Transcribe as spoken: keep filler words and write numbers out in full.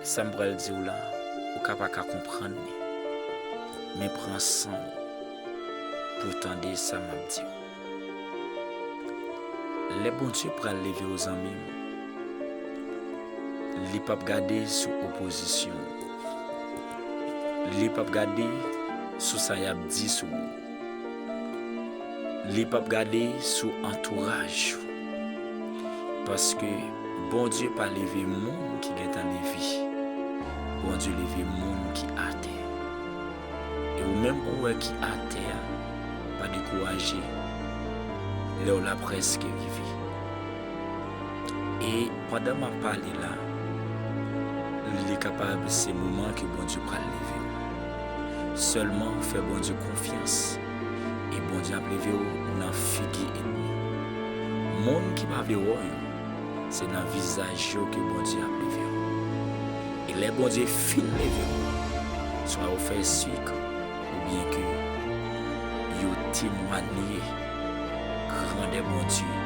Sa m pral di w la, ou ka pa ka konprann li, men pran san w pou w tande sa m ap di w. Lè Bondye pral leve w, zanmi m, li p ap gade sou opozisyon w. Li p ap gade sou sa y ap di sou ou. Li p ap gade sou antouraj ou. Paske Bondye pa leve moun ki gentan leve. Bondye leve moun ki atè. E ou menm ou wè ki atè a, pa dekouraje. Lè w la prèske rive. E pandan m ap pale la, li kapab se moman ke Bondye pral leve w. Sèlman fè Bondye konfyans, e Bondye ap leve w nan figi ènmi. Moun ki pa vle wè w yo, se nan vizaj yo ke Bondye ap leve w. E lè Bondye fin leve w, swa yo fè sik, oubyen ke yo temwanye grandè Bondye